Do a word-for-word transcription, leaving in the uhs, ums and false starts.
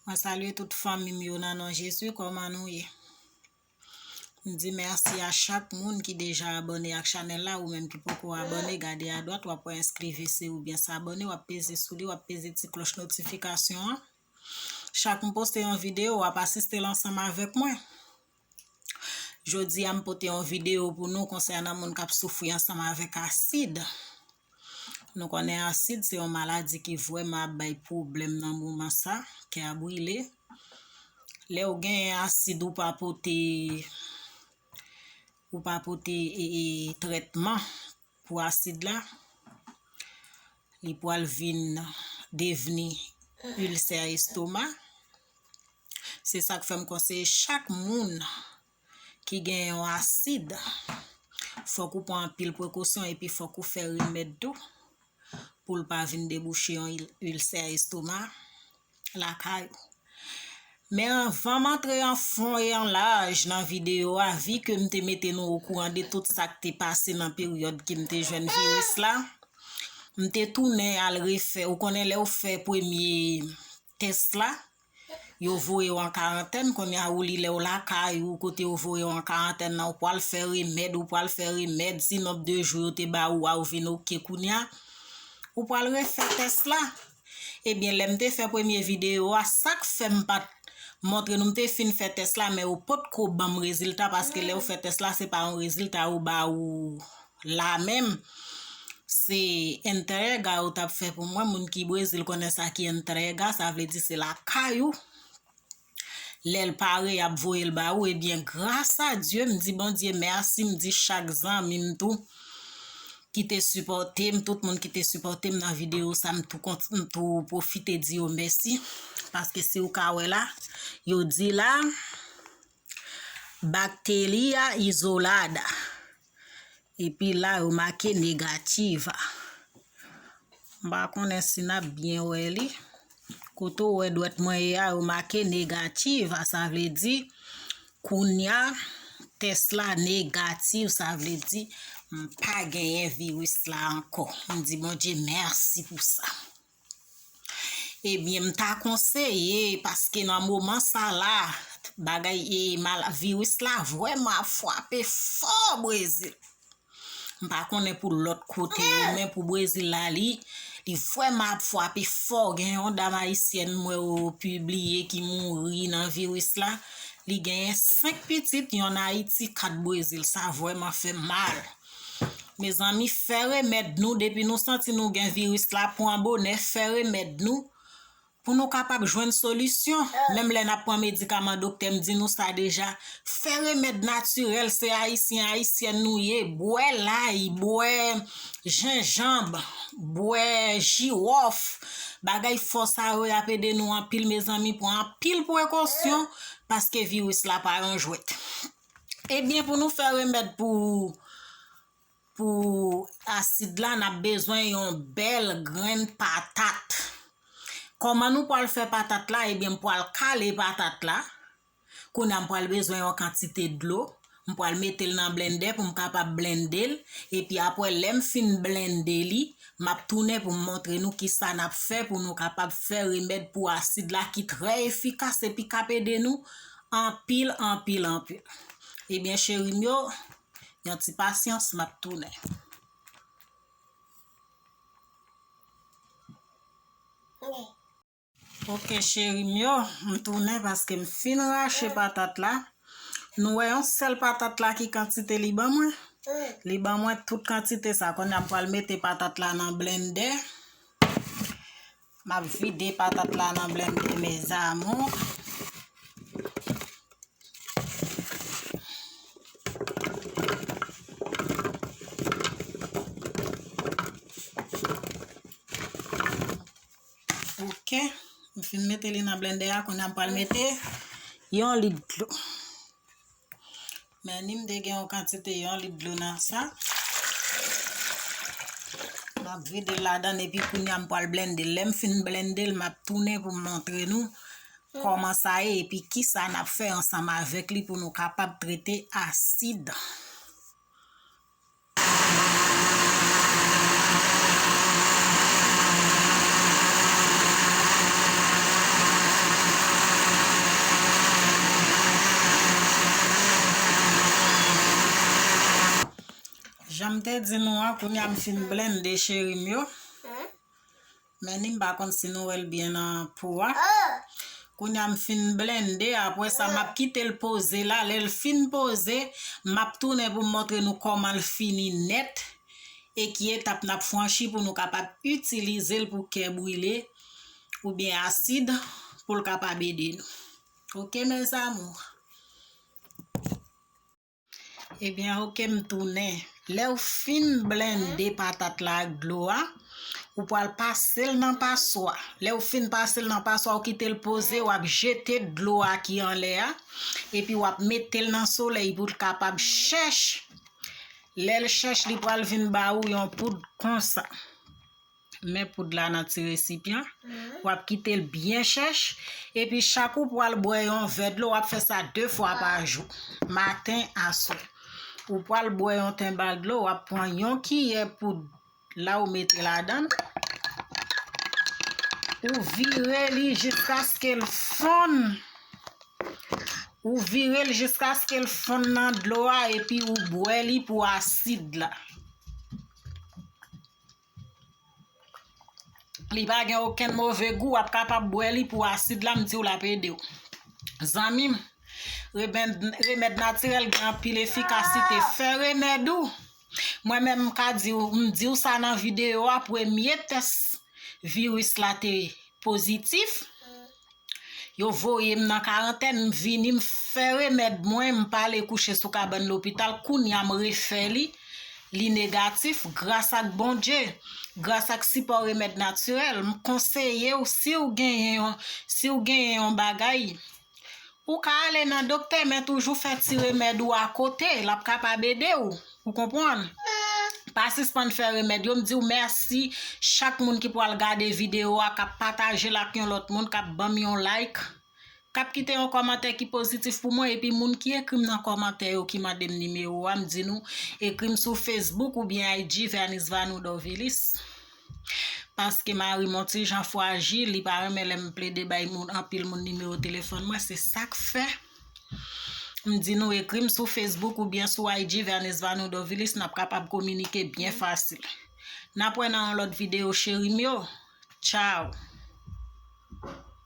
Mwen salye tout fanmi m yo nan non Jezi, kòman nou ye? M di mèsi a chak moun ki deja abòne ak chanèl la, ou menm ki poko abòne, gade adwat, w ap wè enskri V C oubyen sabòne, w ap peze sou li, w ap peze ti klòch notifikasyon an. Chak m poste yon videyo, w ap asiste l ansanm avèk mwen. Jodi a, m pote yon videyo pou nou konsènan moun k ap soufri ansanm avèk asid. Nou konnen asid se yon maladi ki vrèman ap bay pwoblèm nan moman sa, kè ap brile. Lè w gen asid, ou pa pote, ou pa pote, e, e, trètman pou asid la, li pral vin devni ilsè estoma. Se sa k fè m konseye chak moun ki gen yon asid, fòk ou pran anpil prekosyon epi fòk ou fè remèd tou pou l pa vin debouche yon il-, ilsè estoma lakay ou. Men anvan m antre an fon e an laj nan videyo a, vi ke m te mete nou okouran de tout sa k te pase nan peryòd ke m te jwenn viris la, m te tounen al refè. Ou konnen lè w fè premye tès la, yo voye w an karantèn, kounye a ou li lè w lakay ou, kote yo voye w an karantèn nan, ou pral fè remèd, ou pral fè remèd, si nonb de jou yo te ba ou a, ou vin oke kounye a, ou pral refè tès la. Ebyen, lè m te fè premye videyo a, sa k fè m pa t montre nou, m te fin fè tès la, men yo potko ban m rezilta, paske lè w fè tès la, se pa yon rezilta yo ba ou la menm. Se entrega yo t ap fè pou mwen. Moun ki Brezil konnen sa ki entrega, sa vle di se lakay ou. Lè l pare, y ap voye l ba ou. Ebyen, gras a Dye, m di Bondye mèsi, m di chak zanmi m tou ki te sipòte m, tout moun ki te sipòte m nan videyo sa, m tou kont-, m tou pwofite di yo mèsi. Paske si w ka wè la, yo di la, bakteria izolada. Epi la, yo make negativa. M pa konnen si n ap byen wè li. Kote w wè dwèt mwen ye a, yo make negativa. Sa vle di, kounya, tès la negatif. Sa vle di, m pa genyen viris la ankò. M di Bondye mèsi pou sa. Ebyen, m ta konseye, paske nan moman sa la, bagay, e, mal-, viris la vrèman ap frape fò Brezil. M pa konnen pou lòt kote yo, men pou Brezil la, li, li vrèman ap frape fò. Gen yon dam ayisyèn m wè yo pibliye ki mouri nan viris la. Li genyen senk pitit, yonn Ayiti, kat Brezil. Sa vrèman fè mal. Mezanmi, fè remèd nou, depi nou santi nou gen viris la, pran bonè, fè remèd nou, pou nou kapab jwenn solisyon. Menm lè n ap pran medikaman, doktè m di nou sa deja, fè remèd natirèl, se ayisyen, ayisyèn nou ye, bwè lay, bwè jenjanm, bwè jiwòf, bagay fò sa yo, y ap ede nou anpil, mezanmi, pran anpil prekosyon, paske viris la pa yon jwèt. Ebyen, pou nou fè remèd pou, pou asid la, n ap bezwen yon bèl grenn patat. Kòman nou pral fè patat la? Ebyen, m pral kale patat la. Kounye a, m pral bezwen yon kantite dlo. M pral mete l nan blendè pou m kapab blende l. Epi apre, lè m fin blende li, m ap tounen pou m montre nou kisa n ap fè pou nou kapab fè remèd pou asid la ki trè efikas epi k ap ede nou anpil, anpil, anpil. Ebyen, cheri m yo, yon ti pasyans, m ap tounen. Ok, cheri m yo, m tounen paske m fin rache patat la. Nou wè yon sèl patat la ki kantite li ban mwen? Li ban mwen tout kantite sa. Kounye a m pral mete patat la nan blendè. M ap vide patat la nan blendè, mes amours. Ok, m fin mete li nan blendè a, kounye a m pral mete yon lit dlo. Men ni m te gen yon kantite yon lit dlo nan sa. M ap vide l ladan l epi kounye a m pral blende l. Lè m fin blende l, m ap tounen pou m montre nou kòman sa ye epi kisa n ap fè ansanm avèk li pou nou kapab trete asid. Jan m te di nou an, kounye a m fin blende cheri m yo. Men ni m pa konn si nou wè l byen nan po a. Kounye a m fin blende, apre sa m ap kite l poze la. Lè l fin poze, m ap tounen pou m montre nou kòman l fini nèt e ki etap n ap franchi pou nou kapab itilize l pou kè brile oubyen asid pou l kapab ede nou. Ok, mes amours. Ebyen, ok, m tounen. Lè w fin blende patat la ak dlo a, ou pral pase l nan paswa. Lè w fin pase l nan paswa, ou kite l poze, w ap jete dlo a ki anlè a, epi w ap mete l nan solèy pou l kapab chèch. Lè l chèch, li pral vin ba ou yon poud konsa. Men poud la nan ti resipyan. W ap kite l byen chèch. Epi chak ou pral bwè yon vè dlo, w ap fè sa de fwa pa jou. Maten, aswè. Ou pral bwè yon tenbal dlo, w ap pran yon kiyè poud la ou mete ladan l. Ou vire li jiskaske l fonn. Ou vire l jiskaske l fonn nan dlo a epi ou bwè li pou asid la. Li pa gen okenn move gou, w ap kapab bwè li pou asid la, m di w l ap ede w. Zanmi m, remèd, remèd natirèl gen anpil efikasite. Fè remèd ou. Mwen menm m ka di w, m di w sa nan videyo a, premye tès viris la te pozitif. Yo voye m nan karantèn, m vini, m fè remèd mwen, m pa ale kouche sou kabann lopital. Kounye a m refè li, li negatif, gras ak Bondye, gras ak sipò remèd natirèl. M konseye w, si w genyen yon, si w genyen yon bagay, ou ka ale nan doktè, men toujou fè ti remèd ou akote, l ap kapab ede w. Ou konprann? Pa sispann fè remèd yo. M di w mèsi chak moun ki pral gade videyo a, k ap pataje l ak yon lòt moun, k ap ban m yon like, k ap kite yon kòmantè ki pozitif pou mwen, epi moun ki ekri m nan kòmantè yo ki mande m nimewo a, m di nou, ekri m sou Facebook oubyen I G Vernice Vanou Dorvilis. Paske mari m on ti jan frajil, li pa renmen lè m plede bay moun, anpil moun nimewo telefòn mwen, se sa k fè. M di nou ekri m sou Facebook oubyen sou I G Vernice Vanou Dorvilis, n ap kapab kominike byen fasil. N ap wè nan yon lòt videyo cheri m yo. Tchao.